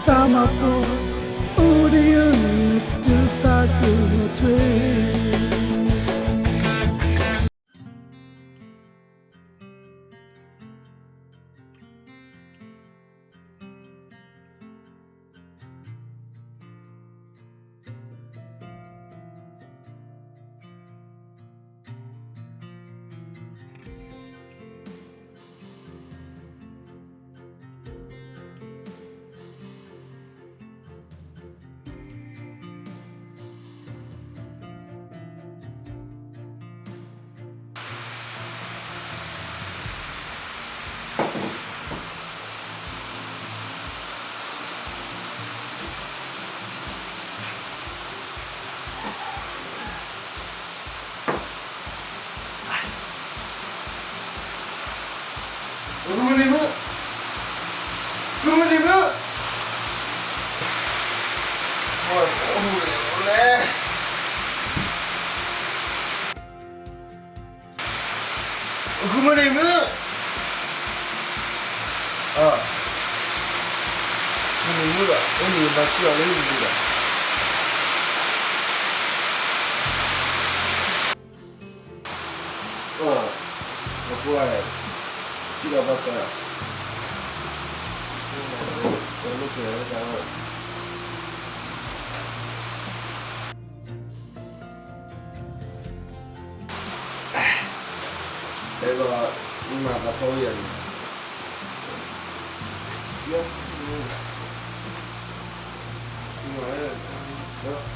တၢ်မၤဖိ အိၣ်ဒံးယၤ နတုၤသးက့ၤလီၤထွဲ. ဂုာ်မနုၤမုၢ်, ဂုာ်မနုၤမုၢ်, အိၣ်လဲၣ်, ဂုာ်မနုၤမုၢ်, ဂုာ်မနုၤမုၢ်ဒီး အိၣ်န့ၣ်ဘၣ်စံၣ်အီၤလၢဟံၣ်ပူၤဒီး အပှၤ စံၣ်လီၤဘၣ်ဃး လိာ်ကွဲလၢတၢ်အီၣ် အဲၣ်ဒိး မၤသးဖီဝံၤအံၤန့ၣ် တနံၤ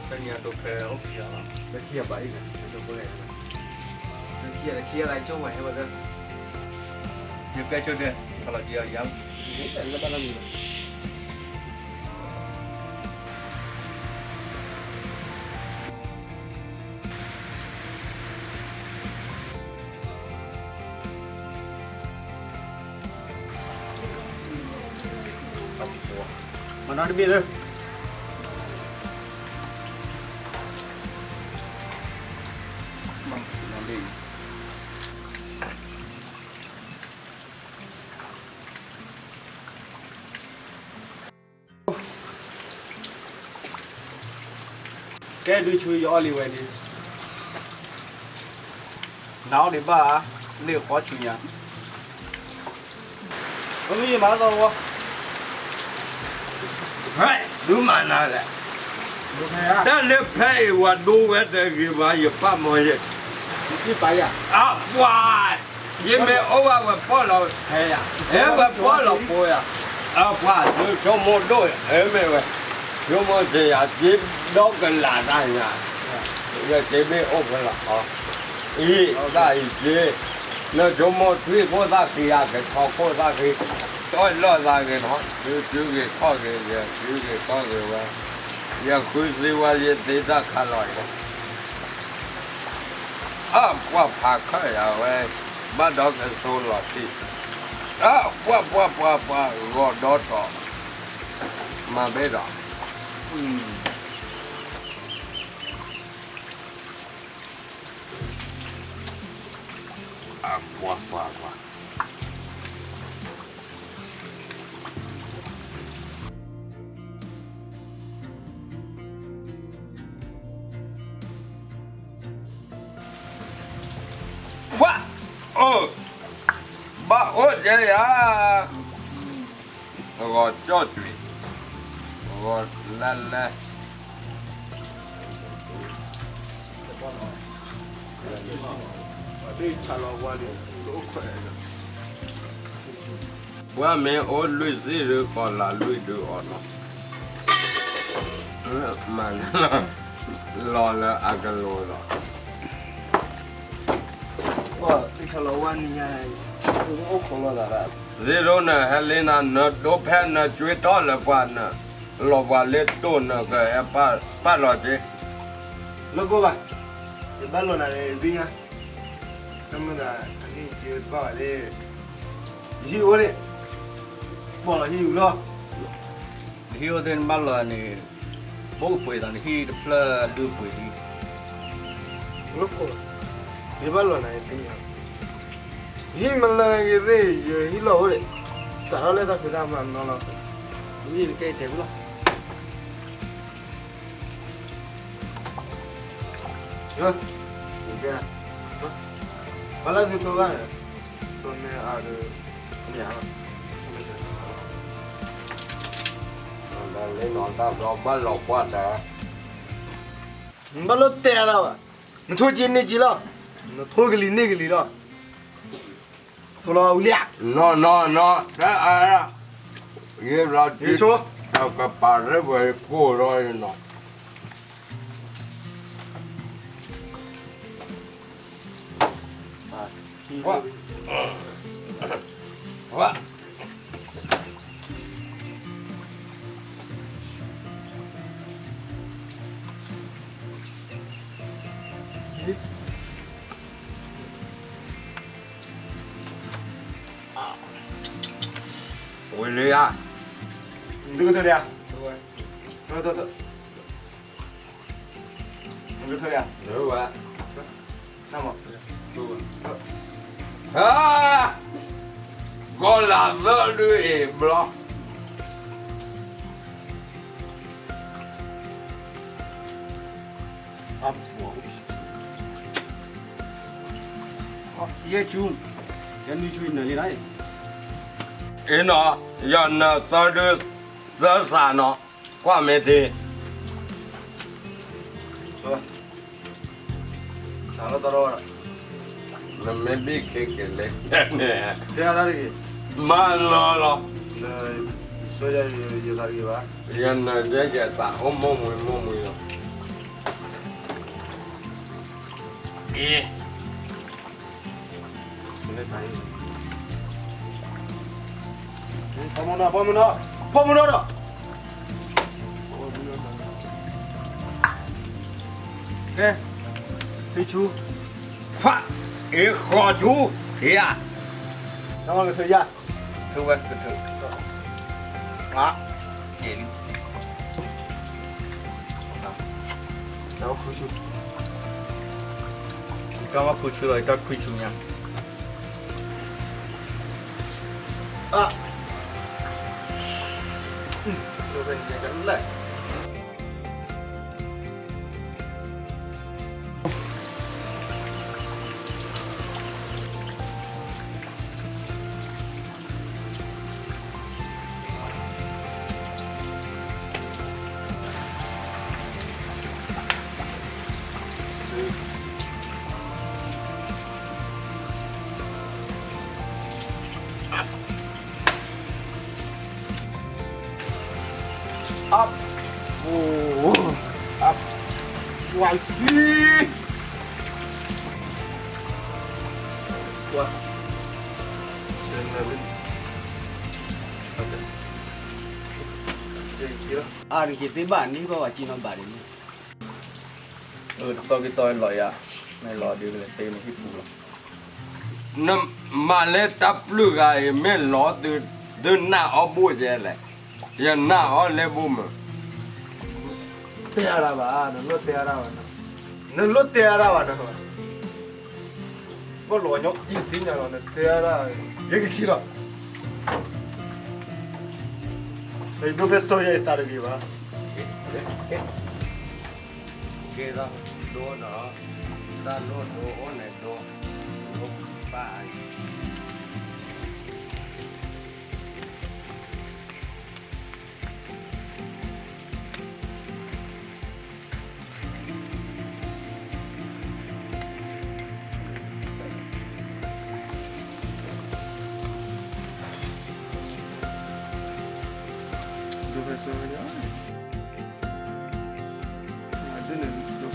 အံၤတိၤဖဲအိၣ်ခံဂၤလီၤ, လၢခံဂၤဘၣ်အံၤန့ၣ် လၢခံဂၤလၢခံဂၤလၢကၠိဝဲဟဲဝဲလၢ ယကဲဆိဒဲး ခီလီၤတံၢ်အီၤယၤ လၢဘၣ်လီၤမံၤလီၤ. မၤနီတဘ့ၣ်လၢ ကဲဒုးဆူယအီၣ်လံဝဲန့ၣ်, နအီၣ်ဒံးဘၣ်ဧါ, လ့ၣ်ဃီဆူညါ, မ့ၢ်ယမၤသီဝီ, ဒုးမၤနၤလဲၣ်, တၢ်လၢဖဲအံၤဝဲဒိဝဲတဂ့ၤဘၣ် ယပၢ်မီၤယဲ, အပှၤ ယမ့ၢ်အိၣ်ဘၣ်ဝဲပီၢ်လီၤ, ဟဲဝဲပီၢ်လီၤဖိယၤ, အပှၤ ဆိကမိၣ်ဒိၣ် ဟဲမ့ၢ်ဝဲ, ဆိကမိၣ်က့ၤယၤ က့ဒီကလးတၢ်ညါ, ယက့မ့ၢ်အိၣ်ဖဲလီၤ, အံၤ တၢ်အံၤက့, နဆိကမိၣ်ထွံၣ်ခိၣ်သၣ်ဃံအကထီခိၣ်သၣ်ဃံ, တီၢ်လီၢ်သးဂ့ၤနီၤ, စုဂ့ၤခီၣ်ဂ့ၤ ယစုဂ့ၤခီၣ်ဂ့ၤဝဲ, ယဃုသ့ဝဲယသ့တၢ်ခါလီၤယၤ အပှၤဖးခၢၣ်ယၤဝဲ, ဘၣ်ဒီးကသိလီၤတံၢ်, အပှၤပှၤပှၤပှၤ ဂီၤဒီတီၤ, မၤဘဲဒီး, အပှၤပှၤပှၤ ခွါ, အိၣ်, ဘၣ်အိၣ်ကဲယၤ, ဂီၤကၠီၣ်ကွံာ်, ဂီၤလဲလဲ, ပှၤမ့ၢ်အိၣ်လွံၢ်ဆံဒုးကီၤလၤလွံၢ်ဒုးအီၤနီၤ, မၤလၢ လီၤလၢအကလိၤလီၤ. အိၣ်လီၤဝဲနံၤညါ, အိၣ်ခိးလီၤသး, စ့ဒိၣ်နဟဲလံနၤ နဒိဖဲနကၠွ့ထီၣ်လၢပှၤန, လီၤပှၤလၢတိၢ်နကဟဲပာ်လီၤက့ၤ, လၢကိၢ်ဘၣ်, ယဘၣ်လီၤနၤန့ၣ်သ့ၣ်ညါ, တမ့ၢ်သးအဟံၣ်က့ၤဘၣ်ဘၣ်လံ, ယဟံၣ်အိၣ်န့ၣ်, ပီၢ်လီၤဟံၣ်အူလီၤ. ဟံၣ်အိၣ်သ့ၣ်နဘၣ်လီၤန့ၣ်, ဘိၣ်ကပှ့ၤသးန့ၣ်ဟံၣ်တဖျၢၣ်ဒုးပှ့ၤလံ. လၢကိၢ်, ယဘၣ်လီၤနၤန့ၣ်သ့ၣ်ညါ, ယဟံၣ်မလၢနဂ့ၤသ့ၣ် ယဟံၣ်လီၤအိၣ်ဒံး, စးထီၣ်လၢတၢ်ဖံးတၢ်မၤနီၤလီၤ, မ့ၢ်နကဲတဲဝဲလီၤ. ဘၣ်လၢသုထိဘၣ်န့ၣ်, သိန့ၢ်အါဒုး, မ့ၢ်ဧါ, လၢနီၤတၢ်ဘျီဘၣ်လီၤပှၢ်တၢ်, နဘၣ်လိၣ်တဲအါတၢ်ဘၣ်, နထိက့ၤန့ၢ်က့ၤလီၤ, နထိကလံၤန့ၢ်ကလံၤလီၤ, ထိလီၤဝံၤလံဧါ, နီၤနီၤနီၤ, တၢ်အါ, ယဲဘျီ, တၢ်ကပာ်လၢပှဲၤကိၢ်လီၤနီၤ. ဝံၤလံဧါ, နကထၢလံဧါ, နကထၢလံဧါ, ဂီၤလၤသၢဒုအံၤဘျီ ယဲၢ်ဆူ, ယဲၢ်နွံဆူနၢၤလံနီၤ, အ့နီၤ, ယနၢၤသၢဒု, သၢစးနီၤ, ကွၢ်မ့ၢ်တ့ၢ် နမ့ၢ်ဘၣ်ခဲက့ၤလဲၤန့ၣ်, မၤလီၤလီၤ, ယနၢၤဒဲက့ၤသးအိၣ်မိၢ်မှံမိၢ်မှံလီၤ, အ့ ဖီမုၢ်နီၤ, ဖီမုၢ်နီၤ, ဖီမုၢ်နီၤဒီး, ကဲ, ဖံဆူ, ဖး, အ့ဃီဆူ, ဟ့ယၤ, ကထၢယၤ, ထၢဝဲကထၢ, ဖး, က့ၤလံ, တၢ်ဝဲခွံဆူ, တၢ်ဝဲခွံဆူလီၤ, တၢ်ခွံဆူညါ အ, လဲၣ် အပ်, အိ, အပ်, ဝါလံ, ဝါ, အါတက့ၢ်သ့ဘၣ်န့ၣ် ဘၣ်ဝဲက့ၤနီၤဘၣ်ဒ်န့ၣ်, တတီကတီလီၤယၤ, မ့ၢ်လီၤဒ်လဲၣ်သ့န့ၣ်ဟံၣ်ပူၤလီၤ, နမၤလၢတၢ်ပျုၢ်ဂၤအံၤ မ့ၢ်လီၤသုသုနၢ်အီၣ်ဘိၣ်ယဲလဲၣ်, ယနၢ်အီၣ်လဲၣ်ဘိၣ်မး, တဲအါတၢ်ဘၣ်, နလိၣ်တဲအါတၢ်ဘၣ်, နလိၣ်တဲအါတၢ်ဘၣ်န, ဘၣ်လီၤညီအံၤသ့ၣ်ညါလီၤ နတဲအါတၢ်, ယဲကခံလီၤ, ဒိဖဲစိယဲအသးတဂ့ၤဘၣ်, ကဲသးဒိဒီး, တၢ်ဒိဒိအိၣ်န့ၣ်ဒိ, ဒိပၢ်အံၤ ဒိဖဲစိညါ, ဒ်န့ၣ်ဒိ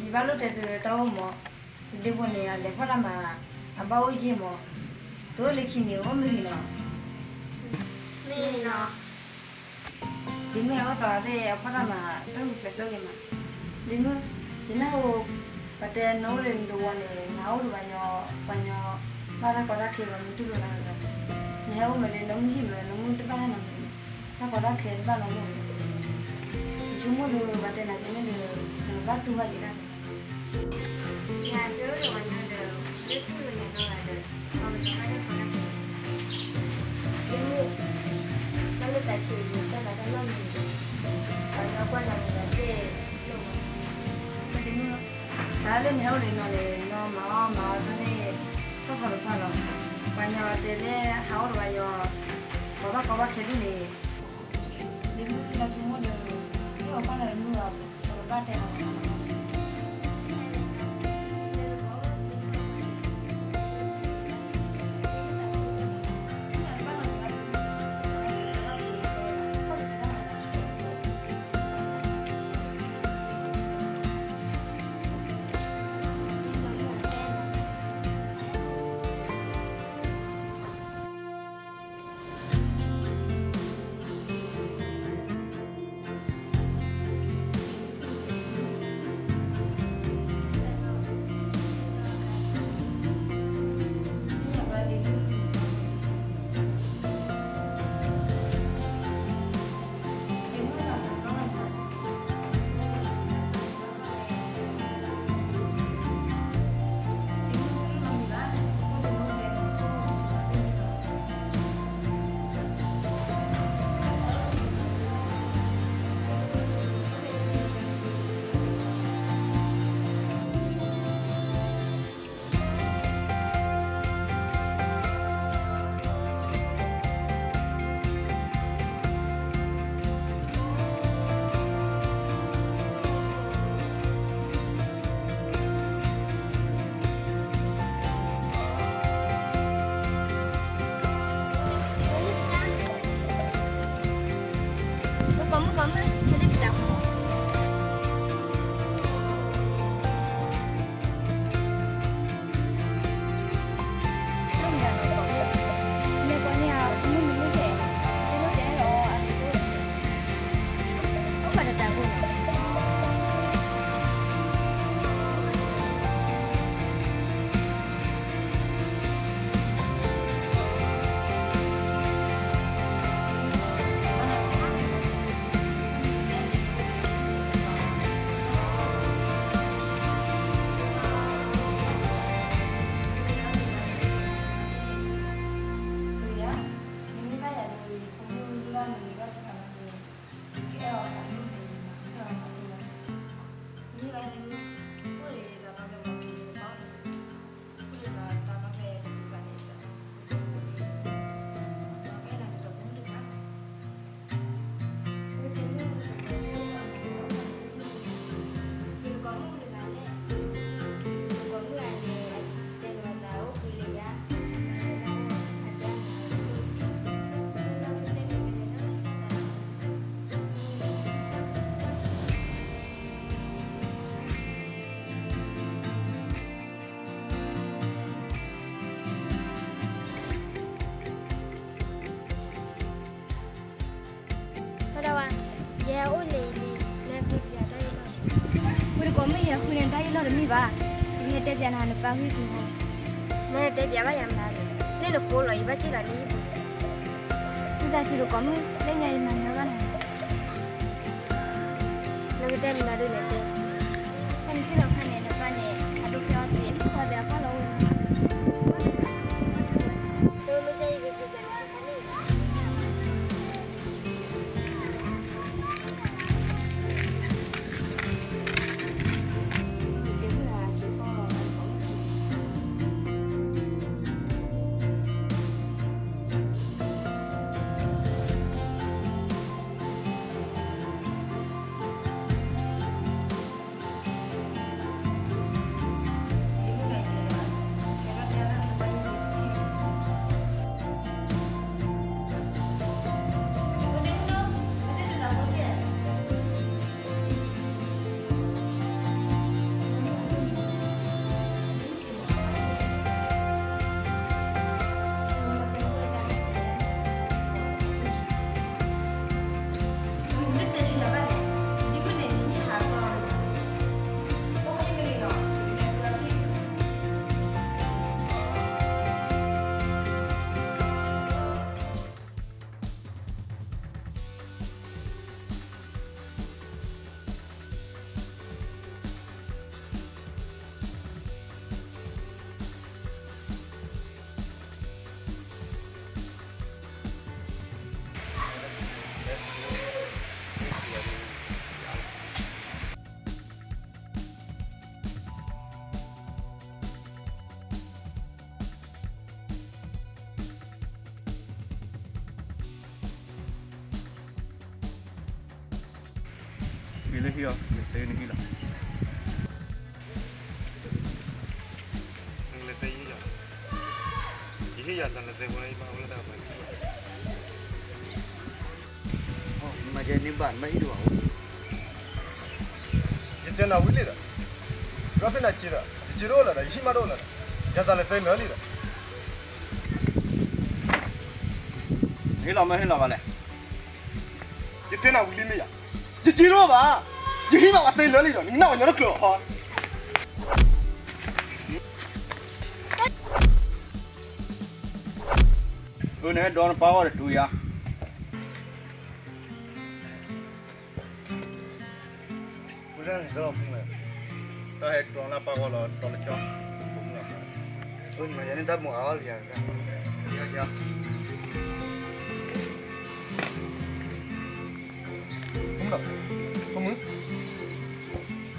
ယဘၣ်လိၣ်တဲသုတၢ်အိၣ်မး, ဒ့ဖိန့ၣ် အလဲၤဖီၣ်တၢ်မၤ, အဘၣ်အိၣ်ယ့ၢ်မး, တအိၣ်လၢခံန့ၣ် အိၣ်မ့ၢ်ဂ့ၤနီၤ. မ့ၢ်နီၤ. ဒ့မုၣ်အအိၣ်သးသ့ၣ် အဖီၣ်တၢ်မၤ တၢ်ဂုာ်ကျဲးစၢးဂ့ၤမး. ဒ့မုၣ်, ယနၢ်ဟူ ပှၤတဲနအိၣ်လၢနတဝီန့ၣ် နဟးအိၣ်ဒီးပှၤညီ, ပှၤညီ ဘၣ်တၢ်ကီတၢ်ခဲ ပှၤမ့ၢ်တူၢ်လိာ်နၤဒီး နဟဲအိၣ်မးလၢနမုၢ်ဟံၣ်မး နမုၢ်တဘၣ်နီတမံၤ, တၢ်ကီတၢ်ခဲတဘၣ်နီတမံၤ, ယဆိကမိၣ်ဒီး ပှၤတဲနၤကဲန့ၣ်ဒီး နကဘၣ်တူၢ်ဘၣ်ယဲဒၣ်န့ၣ်. ယၤကဲအိၣ်ဒီးပှၤညီဒီး မ့ၢ်တူၢ်လိာ်ယၤနီၤဒီး ပှၤကညီဘၣ်တၢ်ကီတၢ်ခဲ, ဒ့မုၣ်, ဘၣ်လၢသးဆံးယတၢ်ဘၣ်တၢ်နီတမံၤ, ပှၤညီကွၢ်နၤန့ၣ်ဒီးသ့ၣ်လိာ်မး. ဒ့မုၣ်, တၢ်လၢနဟဲအိၣ်န့ၣ်နီၤန့ၣ် နီၢ်မၤအီၣ်မၤအီတၢ်န့ၣ် ထီၣ်ဖးတဖၣ်လီၤ. ပှၤညီတဲလၢဟးအိၣ်ဒီးပှၤညီ ပှၤဘၣ်ကီဘၣ်ခဲဒ်န့ၣ်, ဒ့မုၣ်လၢဆိကမိၣ်ဒီး မ့ၢ်ပှၤကွၢ်နၤတမုာ်ဘၣ်, ပကဘၣ်တဲအီၤ ဝဲဒၣ်ဝဲ, ယဟဲအိၣ်လံၤလံၤ နဟဲဃုယၤတၢ်အ့ၣ်လိာ်, ဝဲတကိးမုၣ်ယဟဲဃုန့ၣ် တၢ်အ့ၣ်လိာ်တမ့ၢ်ဘၣ်, ယဟဲတဲပျးနၤ နပၢ်ဂ့ၢ်က့ၤဟီ, နဟဲတဲပျးဘၣ်ယၤမနုၤလဲၣ်, လၢနကိးလီၤ ယဘၣ်စံၣ်လီၤလံ, သုသးစံးတကိးမုၣ် လၢညါယမၤနၢၤဘၣ်နၤ နကတဲမနုၤဒ်လဲၣ်တဲ, ဖဲနစံၣ်လီၤခါန့ၣ် နပၢ်န့ၣ် အဒိဖဲအီသံး အဒိဖဲအီသံးအဖီၣ်လီၤဝဲ, တမ့ၢ်ကဲအံၤ ကက့ၤပျးနစံၣ်ခါန့ၣ် တၢ် က့ၤလၢဟံၣ်အီၤ လဲၤတဲနဟံၣ်လီၤ. နလဲၤတဲယဟံၣ်ယၤ, ယဟံၣ်ယၤစးလဲၤတဲဖိလၢယဘၣ်အိၣ်လၢတၢ်ပှၤ, မ့ၢ်ယဲန့ၣ်ဘၣ် နဘၣ်ဟံၣ်တအိၣ်ဘၣ်. ယတဲနၤဝံၤလံဒီး, ဒီးဖဲနၤက့ၤဒီး ယက့ၤတအိၣ်လၢၤဒီး ယဟံၣ်မးတအိၣ်လၢၤဒီး, ယၤစးလဲၤတဲလၢာ်လံဒီး ဟ့ၣ်လီၤမ့ၢ်ဟ့ၣ်လီၤဘၣ်လဲၣ်. ယတဲနၤဝံၤလံမ့ၢ်ယၤ, ယက့ၤတအိၣ်ဘၣ်, ယဟံၣ်မးပှၤတဲလၢာ်လံဒီး နကနၣ်ပှၤညီတကျၢၤအီၤ. အၢနဟဲဒီနပၢ်ဂီၢ်တတူၤယၤ တၢ်ဟဲကျီလၢပၢ်ဂီၢ်လီၤ တီလၢကၠီ, ဖိမုၣ်, ဖိ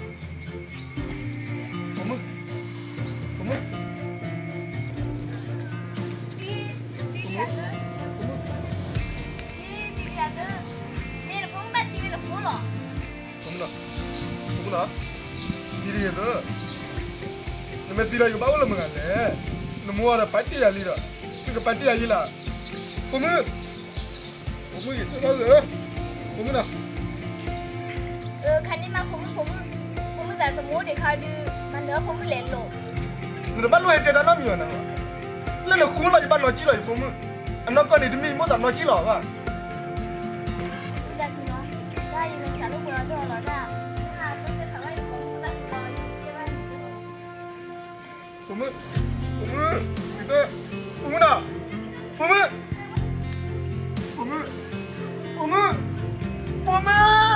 မုၣ်, ဖိမုၣ်, ဖိမုၣ်, ဖိမုၣ်, ဖိမုၣ်, ဖိမုၣ် ဖိမုၣ်နီၤ, ဖိမုၣ်နီၤ, ဒ်တဂ့ၤသၢ, နမ့ၢ်သံလီၤယကဘၣ်အိၣ်လၢမုၢ်ဂၤလဲၣ်, နမိၢ်ဒီးပာ်တ့ၢ်ယၤလံဒီး, နကပာ်တ့ၢ်ယၤလံလၢ်, ဖိမုၣ်, ဖိမုၣ်ဂ့ၤထီၣ်လီၤ, ဖိမုၣ်နီၤ, ခါန့ၣ်မးဖိမုၣ်, ဖိမုၣ်, ဖိမုၣ်သးသမူအိၣ်ဒံးခါဒုး, မၤနၢၤဖိမုၣ်လဲၤလိာ်, နတဘၣ်လိၣ်ဟဲတဲတၢ်နီတမံၤဘၣ်နီၤ, လၢနဃိလီၤယဘၣ်လီၤကံၣ်လီၤယဖိမုၣ်, အနီၢ်ကီၢ်န့ၣ်တမ့ၢ်မိၣ်သးနီၢ်ကံၣ်လီၤဘၣ်. ဖိမုၣ်, ဖိမုၣ်, ဖိမုၣ်နီၤ, ဖိမုၣ်, ဖိမုၣ်, ဖိမုၣ်, ဖိမုၣ်